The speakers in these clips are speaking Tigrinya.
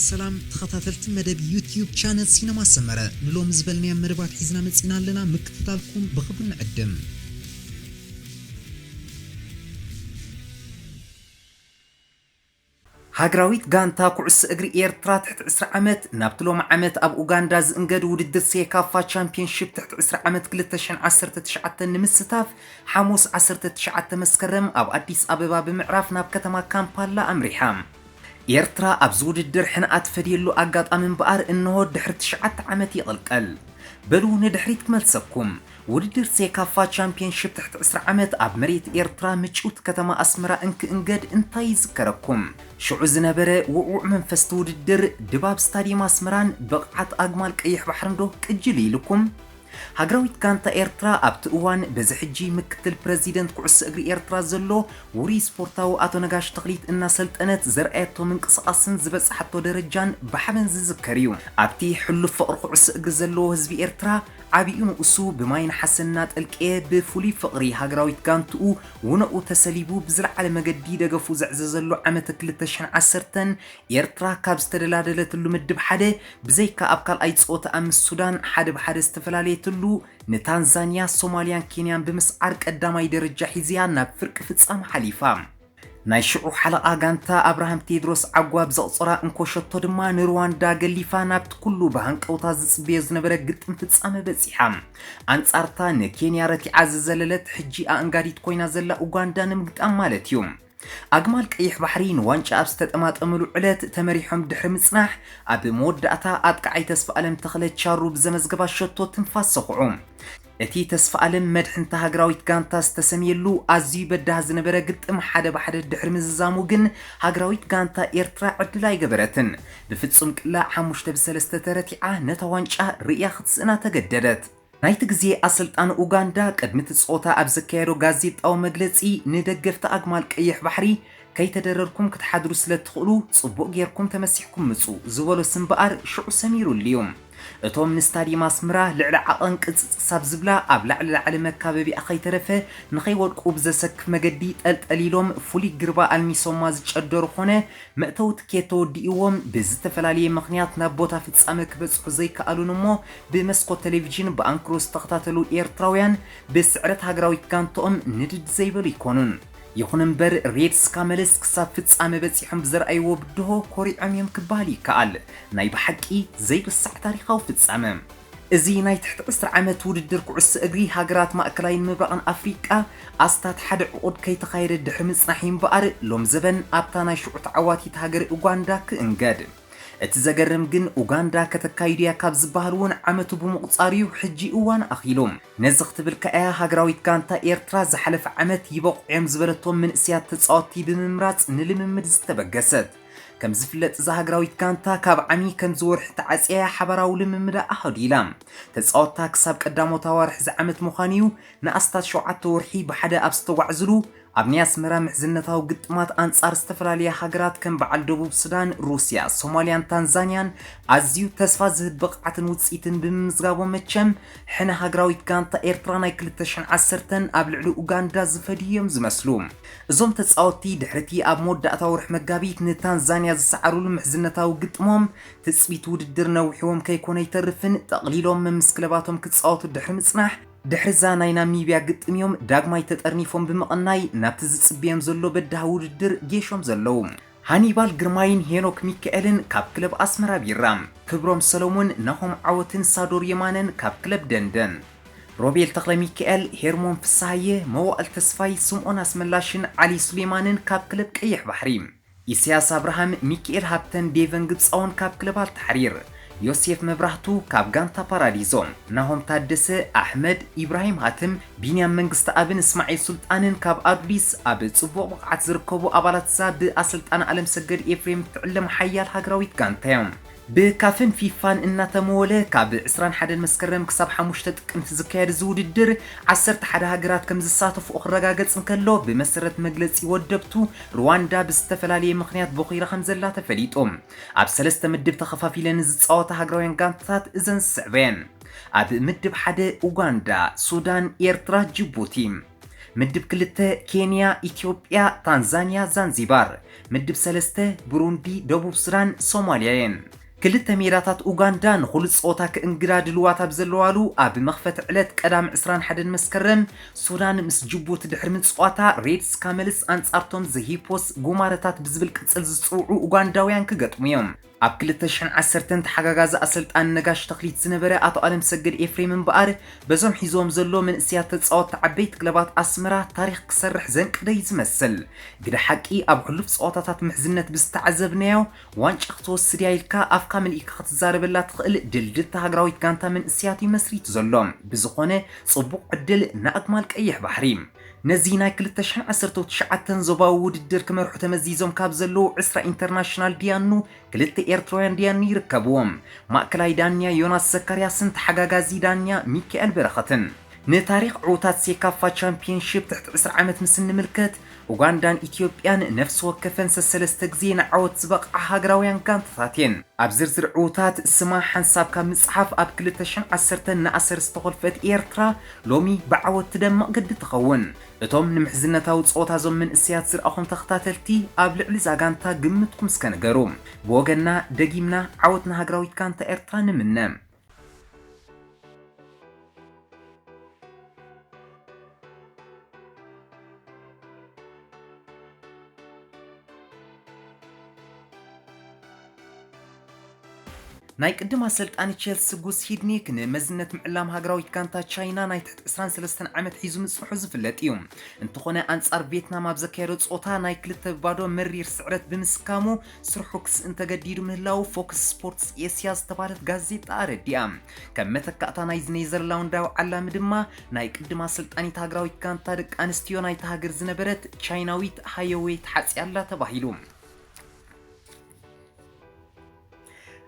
ሰላም ተኸታተልቲ መደብ ዩትዩብ ቻነል ሲነማ ሰመረ፣ ንሎሚ ዝበልናዮም መደባት ሒዝና መጺና ኣለና። ምክትታልኩም ብኽቡር ንዕድም። ሃገራዊት ጋንታ ኩዕሶ እግሪ ኤርትራ ትሕቲ ዕስራ ዓመት ናብቲ ሎሚ ዓመት ኣብ ኡጋንዳ ዝእንገድ ውድድር ሴካፋ ቻምፒዮንሺፕ ትሕቲ ዕስራ ዓመት ክልተ ሽሕን ዓሰርተ ትሽዓተን ንምስታፍ ሓሙስ ዓሰርተ ትሽዓተ መስከረም ኣብ ኣዲስ ኣበባ ብምዕራፍ ናብ ከተማ ካምፓላ ኣምሪሓ። ኤርትራ ኣብዚ ውድድር ሕነ ኣትፈድየሉ ኣጋጣሚ እምበኣር እንሆ ድሕሪ ትሽዓተ ዓመት ይቕልቀል። በሉ ንድሕሪት ክመልሰኩም። ውድድር ሴካፋ ቻምፒዮንሺፕ ትሕቲ ዕስራ ዓመት ኣብ መሬት ኤርትራ ምጭውቲ ከተማ ኣስመራ እንክእንገድ እንታይ ይዝከረኩም? ሽዑ ዝነበረ ውዕዉዕ መንፈስቲ ውድድር፣ ድባብ ስታድየም ኣስመራን ብቕዓት ኣግማል ቀይሕ ባሕርን ዶ ቅጅል ኢልኩም? ሃገራዊት ጋንታ ኤርትራ ኣብቲ እዋን በዚ ሕጂ ምክትል ፕረዚደንት ኩዕሶ እግሪ ኤርትራ ዘሎ ውሩይ ስፖርታዊ ኣቶ ነጋሽ ተኽሊት እናሰልጠነት ዘርኣየቶ ምንቅስቓስን ዝበጽሓቶ ደረጃን ብሓበን ዝዝከር እዩ። ኣብቲ ሕሉፍ ፍቕሪ ኩዕሶ እግሪ ዘለዎ ህዝቢ ኤርትራ ዓቢኡ ንኡሱ ብማይ ነሓሰ እናጠልቀየ ብፍሉይ ፍቕሪ ሃገራዊት ጋንትኡ ውነኡ ተሰሊቡ ብዝለዓለ መገዲ ደገፉ ዘዕዘዘሉ ዓመተ ክልተ ሽሕን ዓሰርተን ኤርትራ ካብ ዝተደላደለትሉ ምድብ ሓደ ብዘይካ ኣብ ካልኣይ ጸወታኣ ምስ ሱዳን ሓደ ብሓደ ዝተፈላለየትሉ፣ ንታንዛንያ፣ ሶማልያን ኬንያን ብምስዓር ቀዳማይ ደረጃ ሒዝያ ናብ ፍርቂ ፍጻመ ሓሊፋ። ናይ ሽዑ ሓለቓ ጋንታ ኣብርሃም ቴድሮስ ዓጓ ብዘቕጸራ እንኮ ሸቶ ድማ ንሩዋንዳ ገሊፋ ናብቲ ኩሉ ብሃንቀውታ ዝጽበዮ ዝነበረ ግጥም ፍጻመ በጺሓ። ኣንጻርታ ንኬንያ ረቲዓ ዝዘለለት ሕጂ ኣእንጋዲት ኮይና ዘላ ኡጋንዳ ንምግጣም ማለት እዩ። ኣግማል ቀይሕ ባሕሪ ንዋንጫ ኣብ ዝተጠማጠምሉ ዕለት ተመሪሖም ድሕሪ ምጽናሕ፣ ኣብ መወዳእታ ኣጥቃዓይ ተስፋኣለም ተኽለ ቻሩ ብዘመዝገባ ሸቶ ትንፋስ ሰኹዑ። እቲ ተስፋኣለም መድሕንታ ሃገራዊት ጋንታ ዝተሰምየሉ ኣዝዩ በዳህ ዝነበረ ግጥም ሓደ ብሓደ ድሕሪ ምዝዛሙ ግን፣ ሃገራዊት ጋንታ ኤርትራ ዕድል ኣይገበረትን። ብፍጹም ቅላዕ ሓሙሽተ ብሰለስተ ተረቲዓ ነታ ዋንጫ ርእያ ክትስእና ተገደደት። ናይቲ ግዜ ኣሰልጣኒ ኡጋንዳ ቅድሚ እቲ ጸወታ ኣብ ዘካየዶ ጋዜጣዊ መግለጺ ንደገፍቲ ኣግማል ቀይሕ ባሕሪ፣ "ከይተደረርኩም ክትሓድሩ ስለ እትኽእሉ ጽቡቕ ጌርኩም ተመሲሕኩም ምጹ" ዝበሎስ እምበኣር ሽዑ ሰሚሩሉ እዩ። እቶም ንስታድየም ኣስመራ ልዕሊ ዓቐን ቅጽጽ ክሳብ ዝብላ ኣብ ላዕሊ ላዕሊ መካበቢኣ ከይተረፈ ንኸይወድቁ ብዘሰክፍ መገዲ ጠልጠሊሎም ፍሉይ ግርባ ኣልሚሶማ ዝጨደሩ ኾነ መእተዊ ትኬት ተወዲእዎም ብዝተፈላለየ ምኽንያት ናብ ቦታ ፍጻመ ክበጽሑ ዘይከኣሉን እሞ ብመስኮት ቴሌቪዥን ብኣንክሮ ዝተኸታተሉ ኤርትራውያን ብስዕረት ሃገራዊት ጋንትኦም ንድድ ዘይበሉ ኣይኮኑን። ይኹን እምበር ሬድ ስካመልስ ክሳብ ፍጻመ በጺሖም ብዘርኣይዎ ብድሆ ኮሪዖም እዮም ክበሃል ይከኣል። ናይ ብሓቂ ዘይርሳዕ ታሪኻዊ ፍጻመ። እዚ ናይ ትሕቲ ዕስራ ዓመት ውድድር ኩዕሶ እግሪ ሃገራት ማእከላይን ምብራቕን ኣፍሪቃ ኣስታት ሓደ ዕቑድ ከይተኻየደ ድሕሪ ምጽናሕ እዩ እምበኣር፣ ሎም ዘበን ኣብታ ናይ ሽዑ ተዓዋቲት ሃገር ኡጋንዳ ክእንገድ። እቲ ዘገርም ግን፣ ኡጋንዳ ከተካይዶ እያ ካብ ዝበሃል እውን ዓመቱ ብምቑጻር እዩ ሕጂ እዋን ኣኺሉ። ነዚ ክትብል ከኣ እያ ሃገራዊት ጋንታ ኤርትራ ዝሓለፈ ዓመት ይበቑዑ እዮም ዝበለቶም መንእሰያት ተጻወትቲ ብምምራጽ ንልምምድ ዝተበገሰት። ከም ዝፍለጥ፣ እዛ ሃገራዊት ጋንታ ካብ ዓሚ ከምዚ ወርሒ ተዓጽያ እያ ሓባራዊ ልምምዳ ኣሃዲላ። ተጻወትታ ክሳብ ቀዳሞት ኣዋርሕ እዚ ዓመት ምዃኑ እዩ፣ ንኣስታት ሸውዓተ ወርሒ ብሓደ ኣብ ዝተጓዕዝሉ፣ ኣብ ናይ ኣስመራ ምሕዝነታዊ ግጥማት ኣንጻር ዝተፈላለያ ሃገራት ከም በዓል ደቡብ ሱዳን፣ ሩስያ፣ ሶማልያን ታንዛንያን ኣዝዩ ተስፋ ዝህብ ብቕዓትን ውጽኢትን ብምምዝጋቦም መቸም ሕነ ሃገራዊት ጋንታ ኤርትራ ናይ ክልተ ሽሕን ዓሰርተን ኣብ ልዕሊ ኡጋንዳ ዝፈድዩ እዮም ዝመስሉ። እዞም ተጻወትቲ ድሕሪቲ ኣብ መወዳእታ ወርሒ መጋቢት ንታንዛንያ ዝሰዓሩሉ ምሕዝነታዊ ግጥሞም ትጽቢት ውድድር ነዊሕዎም ከይኮነ ኣይተርፍን ጠቕሊሎም ምስ ክለባቶም ክጻወቱ ድሕሪ ምጽናሕ ድሕሪዛ ናይ ናሚብያ ግጥም እዮም ዳግማይ ተጠርኒፎም ብምቕናይ ናብቲ ዝጽብዮም ዘሎ በዳህ ውድድር ጌሾም ዘለዉ። ሃኒባል ግርማይን ሄኖክ ሚካኤልን ካብ ክለብ ኣስመራ ቢራ፣ ክብሮም ሰሎሙን፣ ናሆም ዓወትን ሳዶር የማነን ካብ ክለብ ደንደን፣ ሮቤል ተኽለ ሚካኤል፣ ሄርሞን ፍስሃየ፣ መዋእል ተስፋይ፣ ስምኦን ኣስመላሽን ዓሊ ሱሌማንን ካብ ክለብ ቀይሕ ባሕሪ፣ ኢሳያስ ኣብርሃም፣ ሚካኤል ሃብተን ዴቨን ግብፃውን ካብ ክለብ ኣልታሕሪር፣ ዮሴፍ መብራህቱ ካብ ጋንታ ፓራዲዞ፣ ናሆም ታደሰ፣ ኣሕመድ፣ ኢብራሂም ሃትም፣ ቢንያም መንግስተኣብን እስማዒል ሱልጣንን ካብ ኣዱሊስ ኣብ ፅቡቕ ብቕዓት ዝርከቡ ኣባላት እዛ ብኣሰልጣኒ ኣለምሰገድ ኤፍሬም እትዕለም ሓያል ሃገራዊት ጋንታ እዮም። ብካፍን ፊፋን እናተመወለ ካብ ዕስራን ሓደን መስከረም ክሳብ ሓሙሽተ ጥቅምቲ ዝካየድ እዚ ውድድር ዓሰርተ ሓደ ሃገራት ከም ዝሳተፍኦ ክረጋገጽ እንከሎ፣ ብመሰረት መግለጺ ወደብቱ፣ ሩዋንዳ ብዝተፈላለየ ምኽንያት ቦኺራ ከም ዘላ ተፈሊጡ። ኣብ ሰለስተ ምድብ ተኸፋፊለን ዝጻወታ ሃገራውያን ጋንታታት እዘን ዝስዕባ እየን። ኣብ ምድብ ሓደ ኡጋንዳ፣ ሱዳን፣ ኤርትራ፣ ጅቡቲ። ምድብ ክልተ ኬንያ፣ ኢትዮጵያ፣ ታንዛንያ፣ ዛንዚባር። ምድብ ሰለስተ ብሩንዲ፣ ደቡብ ሱዳን፣ ሶማልያ እየን። ክልተ ሜዳታት ኡጋንዳ ንኹሉ ጸወታ ክእንግዳ ድልዋት ኣብ ዘለዋሉ፣ ኣብ መኽፈቲ ዕለት ቀዳም ዕስራን ሓደን መስከረም፣ ሱዳን ምስ ጅቡቲ ድሕሪ ምጽዋታ፣ ሬድስ ካመልስ ኣንጻርቶም ዘ ሂፖስ ጉማረታት ብዝብል ቅጽል ዝጽውዑ ኡጋንዳውያን ክገጥሙ እዮም። ኣብ ክልተ ሽሕን ዓሰርተን ተሓጋጋዚ ኣሰልጣኒ ነጋሽ ተኽሊት ዝነበረ ኣቶ ኣለምሰገድ ኤፍሬም እምበኣር፣ በዞም ሒዞም ዘሎ መንእሰያት ተጻወትቲ ዓበይቲ ክለባት ኣስመራ ታሪኽ ክሰርሕ ዘንቀደ እዩ ዝመስል። ግደ ሓቂ፣ ኣብ ሕሉፍ ጸወታታት ምሕዝነት ብዝተዓዘብናዮ፣ ዋንጫ ክትወስድ እያ ኢልካ ኣፍካ መሊእካ ክትዛረበላ ትኽእል ድልድልቲ ሃገራዊት ጋንታ መንእሰያት እዩ መስሪቱ ዘሎ። ብዝኾነ፣ ጽቡቕ ዕድል ንኣግማል ቀይሕ ባሕሪ። ነዚ ናይ ክልተ ሽሕን ዓሰርተው ትሽዓተን ዞባዊ ውድድር ክመርሑ ተመዚዞም ካብ ዘለዉ ዕስራ ኢንተርናሽናል ዲያኑ፣ ክልተ ኤርትራውያን ዲያኑ ይርከብዎም። ማእከላይ ዳኛ ዮናስ ዘካርያስን ተሓጋጋዚ ዳኛ ሚካኤል በረኸትን። ንታሪኽ ዕዉታት ሴካፋ ቻምፒየንሺፕ ትሕቲ ዕስራ ዓመት ምስ እንምልከት፣ ኡጋንዳን ኢትዮጵያን ነፍሲ ወከፈን ሰሰለስተ ግዜ ንዓወት ዝበቕዓ ሃገራውያን ጋንታታት እየን። ኣብ ዝርዝር ዕዉታት ስማ ሓንሳብ ካብ ምጽሓፍ፣ ኣብ ክልተ ሽሕን ዓሰርተን ነኣሰር ዝተኾልፈት ኤርትራ ሎሚ ብዓወት ትደምቕ ግዲ ትኸውን። እቶም ንምሕዝነታዊ ጸወታ እዞም መንእሰያት ዝረኣኹም ተኸታተልቲ፣ ኣብ ልዕሊ እዛ ጋንታ ግምትኩም እስከ ንገሩ። ብወገንና ደጊምና ዓወት ንሃገራዊት ጋንታ ኤርትራ ንምነ። ናይ ቅድም ኣሰልጣኒ ቸልሲ ጉስ ሂድኒክ ንመዝነት ምዕላም ሃገራዊት ጋንታ ቻይና ናይ ትሕቲ ዕስራን ሰለስተን ዓመት ሒዙ ምጽንሑ ዝፍለጥ እዩ። እንተኾነ፣ ኣንጻር ቪየትናም ኣብ ዘካየዶ ጸወታ ናይ ክልተ ብባዶ መሪር ስዕረት ብምስካሙ፣ ስርሑ ክስእን ተገዲዱ ምህላዉ ፎክስ ስፖርትስ ኤስያ ዝተባህለት ጋዜጣ ኣረዲኣ። ከም መተካእታ ናይዚ ኔዘርላንዳዊ ዓላሚ ድማ፣ ናይ ቅድም ኣሰልጣኒት ሃገራዊት ጋንታ ደቂ ኣንስትዮ ናይታ ሃገር ዝነበረት ቻይናዊት ሃዮዌ ተሓጽያ ኣላ ተባሂሉ።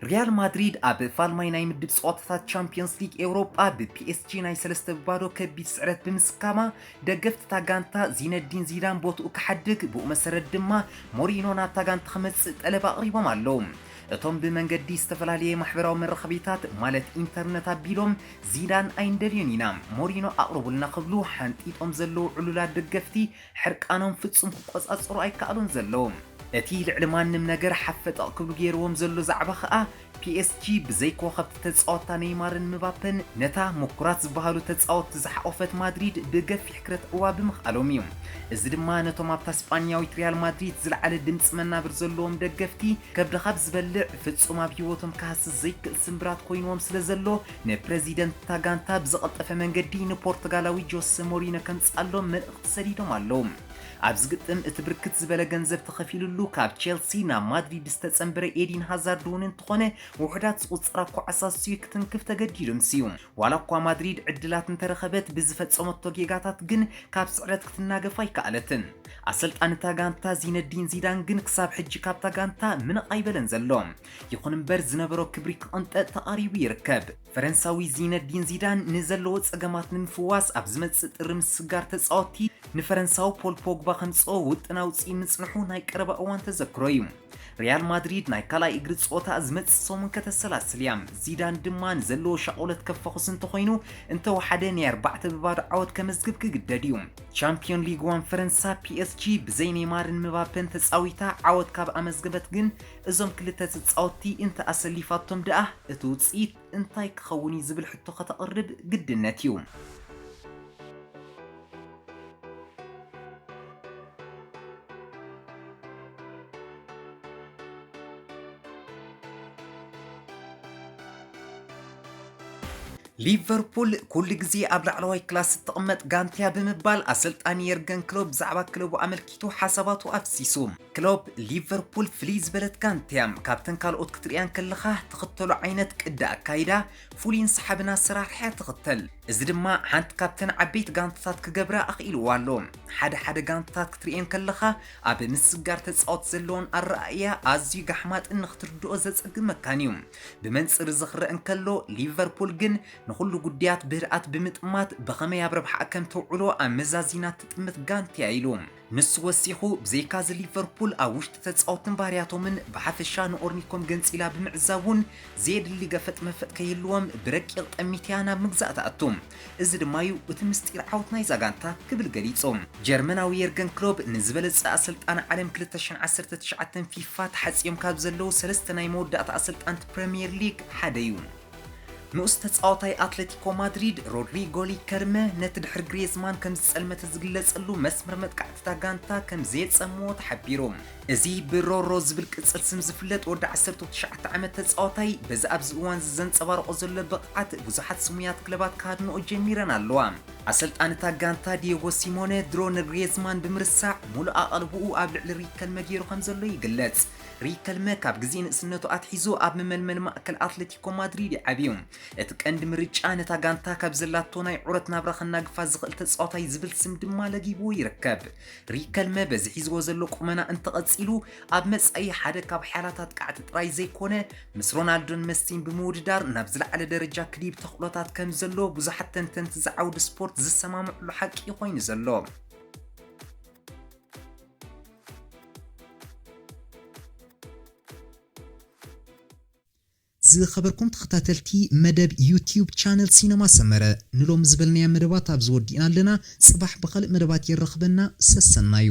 ሪያል ማድሪድ ኣብ ፋልማይ ናይ ምድብ ጸወታታት ቻምፒየንስ ሊግ ኤውሮጳ ብፒኤስጂ ናይ ሰለስተ ብባዶ ከቢድ ስዕረት ብምስካማ፣ ደገፍቲ እታ ጋንታ ዚነዲን ዚዳን ቦትኡ ክሓድግ፣ ብኡ መሰረት ድማ ሞሪኖ ናብታ ጋንታ ክመጽእ ጠለብ ኣቕሪቦም ኣለዉ። እቶም ብመንገዲ ዝተፈላለየ ማሕበራዊ መራኸቢታት ማለት ኢንተርነት ኣቢሎም፣ ዚዳን ኣይንደልዮን ኢና፣ ሞሪኖ ኣቕርቡልና ክብሉ ሓንጢጦም ዘለዉ ዕሉላት ደገፍቲ፣ ሕርቃኖም ፍጹም ክቆጻጸሩ ኣይከኣሉን ዘለዉ። እቲ ልዕሊ ማንም ነገር ሓፈጠቕ ክብሉ ገይርዎም ዘሎ ዛዕባ ኸኣ፣ ፒኤስጂ ብዘይ ኮኸብቲ ተጻወትታ ኔይማርን ምባፐን፣ ነታ ምኩራት ዝበሃሉ ተጻወትቲ ዝሓቖፈት ማድሪድ ብገፊሕ ክረትዕዋ ብምኽኣሎም እዩ። እዚ ድማ ነቶም ኣብታ ስጳኛዊት ሪያል ማድሪድ ዝለዓለ ድምጺ መናብር ዘለዎም ደገፍቲ፣ ከብድኻ ብዝበልዕ፣ ፍጹም ኣብ ህይወቶም ክሃስስ ዘይክእል ስምብራት ኮይንዎም ስለ ዘሎ፣ ንፕረዚደንት እታ ጋንታ ብዝቐልጠፈ መንገዲ ንፖርቱጋላዊ ጆሰ ሞሪኖ ከምጽኣሎም መልእኽቲ ሰዲዶም ኣለዉ። ኣብዚ ግጥም እቲ ብርክት ዝበለ ገንዘብ ተኸፊሉሉ ካብ ቼልሲ ናብ ማድሪድ ዝተጸንበረ ኤዲን ሃዛርድ እውን እንተኾነ፣ ውሑዳት ዝቑጸራ ኳዕሳት ስዩ ክትንክፍ ተገዲዱ ምስዩ። ዋላ እኳ ማድሪድ ዕድላት እንተረኸበት፣ ብዝፈጸመቶ ጌጋታት ግን ካብ ስዕረት ክትናገፍ ኣይከኣለትን። ኣሰልጣኒ እታ ጋንታ ዚነዲን ዚዳን ግን ክሳብ ሕጂ ካብታ ጋንታ ምንቕ ኣይበለን ዘሎ። ይኹን እምበር፣ ዝነበሮ ክብሪ ክቕንጠጥ ተቓሪቡ ይርከብ። ፈረንሳዊ ዚነዲን ዚዳን ንዘለዎ ጸገማት ንምፍዋስ ኣብ ዝመጽእ ጥሪ ምስጋር ተጻወትቲ ንፈረንሳዊ ፖል ፖግባ ከምጽኦ ውጥን ኣውጺኡ ምጽንሑ ናይ ቀረባ እዋን ተዘክሮ እዩ። ሪያል ማድሪድ ናይ ካልኣይ እግሪ ጸወታ ዝመጽእ ሰሙን ከተሰላስል እያ። ዚዳን ድማ ንዘለዎ ሻቑለት ከፈኹስ እንተኾይኑ፣ እንተወሓደ ናይ ኣርባዕተ ብባዶ ዓወት ከመዝግብ ክግደድ እዩ። ቻምፒዮን ሊግ ዋን ፈረንሳ ፒኤስጂ ብዘይ ኔይማርን ምባፔን ተጻዊታ ዓወት ካብ ኣመዝገበት ግን፣ እዞም ክልተ ተጻወትቲ እንተ ኣሰሊፋቶም ደኣ እቲ ውጽኢት እንታይ ክኸውን እዩ ዝብል ሕቶ ከተቕርብ ግድነት እዩ። ሊቨርፑል ኩሉ ግዜ ኣብ ላዕለዋይ ክላስ እትቕመጥ ጋንትያ ብምባል ኣሰልጣኒ የርገን ክሎፕ ብዛዕባ ክለቡ ኣመልኪቱ ሓሳባቱ ኣፍሲሱ። ክሎፕ፣ ሊቨርፑል ፍልይ ዝበለት ጋንትያ፣ ካብተን ካልኦት ክትርእያን ከለኻ ትኽተሎ ዓይነት ቅዲ ኣካይዳ፣ ፍሉይን ሰሓብን ኣሰራርሓ ትኽተል። እዚ ድማ ሓንቲ ካብተን ዓበይቲ ጋንታታት ክገብራ ኣኽኢልዋ ኣሎ። ሓደ ሓደ ጋንታታት ክትርእየን ከለኻ፣ ኣብ ምስጋር ተጻወት ዘለዎን ኣረኣእያ ኣዝዩ ጋሕማጥን ንኽትርድኦ ዘጸግመካን እዩ። ብመንጽር እዚ ክረአ እንከሎ፣ ሊቨርፑል ግን ንኹሉ ጉዳያት ብህድኣት ብምጥማት ብኸመይ ኣብ ረብሓኣ ከም ተውዕሎ ኣመዛዚና ትጥምት ጋንታ እያ ኢሉ። ንሱ ወሲኹ፣ ብዘይካዚ ሊቨርፑል ኣብ ውሽጢ ተጻወትን ባህርያቶምን ብሓፈሻ ንኦርኒኮም ገንጺላ ብምዕዛብ እውን ዘየድሊ ገፈጥ መፈጥ ከይህልዎም ብረቂቕ ጠሚትያ ናብ ምግዛእ ትኣቱ። እዚ ድማ እዩ እቲ ምስጢር ዓወት ናይዛ ጋንታ ክብል ገሊጹ። ጀርመናዊ የርገን ክሎፕ ንዝበለጸ ኣሰልጣኒ ዓለም ክልተ ሽሕን ዓሰርተ ትሽዓተን ፊፋ ተሓጽዮም ካብ ዘለዉ ሰለስተ ናይ መወዳእታ ኣሰልጣንቲ ፕረምየር ሊግ ሓደ እዩ። ንኡስ ተጻዋታይ ኣትሌቲኮ ማድሪድ ሮድሪጎ ሪከልመ ነቲ ድሕሪ ግሬዝማን ከም ዝጸልመተ ዝግለጸሉ መስመር መጥቃዕቲ እታ ጋንታ ከም ዘየጸምዎ ተሓቢሩ። እዚ ብሮሮ ዝብል ቅጽል ስም ዝፍለጥ ወዲ ዓሰርተ ትሽዓተ ዓመት ተጻዋታይ በዚ ኣብዚ እዋን እዚ ዘንጸባርቆ ዘሎ ብቕዓት ብዙሓት ስሙያት ክለባት ክሃድንኦ ጀሚረን ኣለዋ። ኣሰልጣኒ እታ ጋንታ ዲዮጎ ሲሞነ ድሮ ንግሬዝማን ብምርሳዕ ሙሉእ ኣቓልቦኡ ኣብ ልዕሊ ሪከልመ ገይሩ ከም ዘሎ ይግለጽ። ሪከልመ ካብ ግዜ ንእስነቱ ኣትሒዙ ኣብ መመልመሊ ማእከል ኣትሌቲኮ ማድሪድ እዩ ዓብዩ። እቲ ቀንዲ ምርጫ ነታ ጋንታ ካብ ዘላቶ ናይ ዑረት ናብራ ከናግፋ ዝኽእል ተጻዋታይ ዝብል ስም ድማ ለጊብዎ ይርከብ። ሪከልመ በዚ ሒዝዎ ዘሎ ቁመና እንተቐጺሉ ኣብ መጻኢ ሓደ ካብ ሓያላት ኣጥቃዕቲ ጥራይ ዘይኮነ ምስ ሮናልዶን መሲን ብምውድዳር ናብ ዝለዓለ ደረጃ ክድይብ ተኽእሎታት ከም ዘሎ ብዙሓት ተንተንቲ ዝዓውዲ ስፖርት ዝሰማምዕሉ ሓቂ ኮይኑ ዘሎ። ዝኸበርኩም ተኸታተልቲ መደብ ዩቲዩብ ቻነል ሲነማ ሰመረ፣ ንሎም ዝበልናያ መደባት ኣብዚ ወዲእና ኣለና። ጽባሕ ብኻልእ መደባት የራኽበና። ሰሰናዩ።